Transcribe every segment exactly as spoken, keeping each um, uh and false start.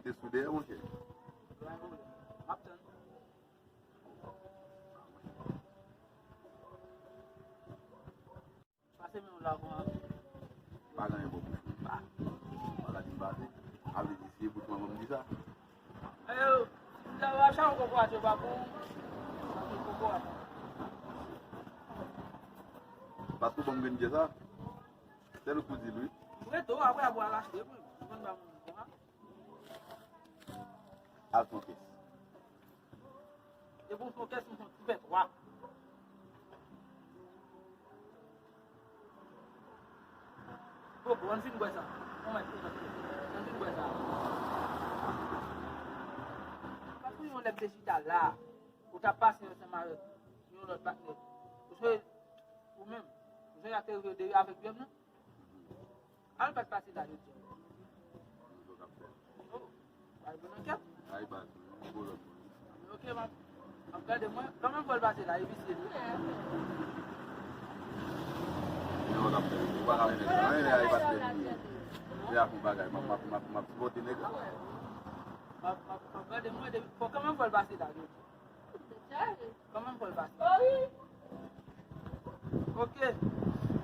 Sou dèyè, monchè. M ap tann. Pase men w la, kòman? Pa gen anyen bò bouch mwen. Pa. Pa ka di m pase. A vle di, si e bouch mwen, ban m di sa. Ayo, si w ta va chan kòkòt yo pa pou ou, pa pou kòkòt. Paske w ban m grenn djè sa. Sèl kou di l wi. M rete w apre, apre al achte pou m. Ou konn ba moun konsa. Al fè yon kès. Depi w fè yon kès, m fè yon ti fè twa. Poko, ann fin bwè sa. Ann fin bwè sa. Paske yon lè m te chita la, ou t ap pase ansanm avèk yon lòt patnè. Ou se ou menm. Ou se y ap te rive deri avèk djòb nan? Al bat pase la, yo di. Oh, bay bon nan kèt. Ay, baz, mwen, mwen, mwen. Ok, m ap, m ap gade mwen. Kòman m fè l pase la, e visye li. Yo, w ap fè, ou pa ka fè anyen, ay, baz, se a pou bagay, m ap, m ap, m ap, m ap sipòte nèg la. M ap, m ap, m ap gade mwen, depi, kòman m fè l pase la, yo di. Kòman m fè l pase? Ok.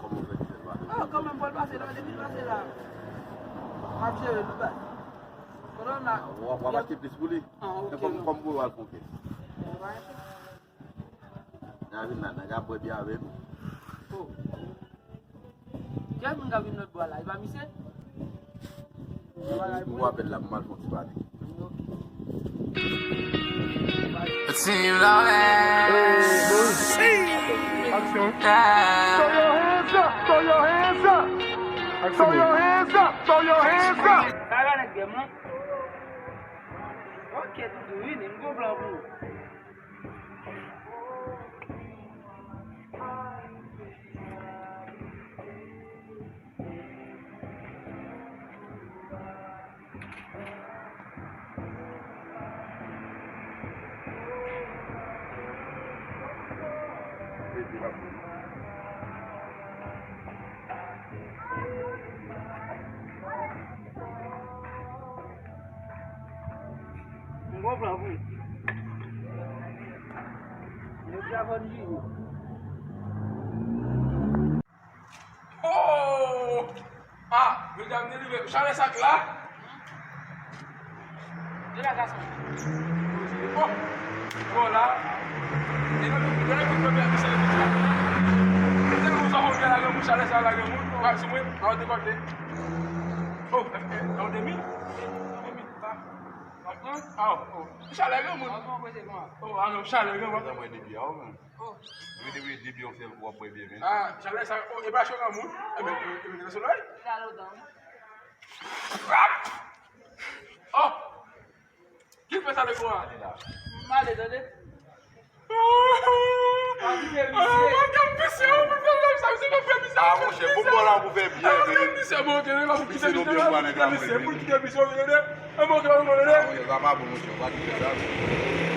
Kòman w fè ki fè l pase? Ah, kòman m fè l pase la? Depi l pase la, m ap jere l, baz. Konnen w ap, w ap achte plis pou li? Ah, ok. Men kòm, kòm pou w al fè yon kès. Alright. N a vin la, nèg ap bwè byen avè nou. Oh. Kèl moun k ap vin lòt bò a la? E pa misye? Ou apèl la, m al fè yon ti pale. Team Lawrence. Aksyon. Throw your hands up, throw your hands up. Throw your hands up, throw your hands up. Sa la nèg gèm lan. Ok, Doudou, vini, m gon plan pou ou. M gon plan pou ou. Yo di avè n jini. Oh! Ah, medam, delivre. Chalè sa k la. De la gason. Oh! Bon la. E nan tout, e nan tout pèp la, misye. E tèlman sa fò gen la, gen moun, chalè sa la, gen moun. Ou pa sou mwen, pa w dekòte. Oh, e, e, nan demi? Demi, pa. Ou pran? Ah, oh. Chalè granmoun. Ah, non, mwen se kòman? Oh, ah, non, chalè granmoun. Mwen depi a ou menm. Oh. Mwen depi, depi yon sèl kou w ap bwè byen, men. Ah, chalè sa, oh, e pa cho granmoun. E ben, e ben, e ben, solèy. Chalè dan. Ah! Oh! Ki fè sa le kou a? Ale la. M ale, tande. Ah, monchè, pou bò la pou fè byen, men. Misye, bon, ok, men, pa pou kite misye, pa pou kite misye, ok, tande. Ah, monchè, sa pa bon, monchè, ou pa kite sa.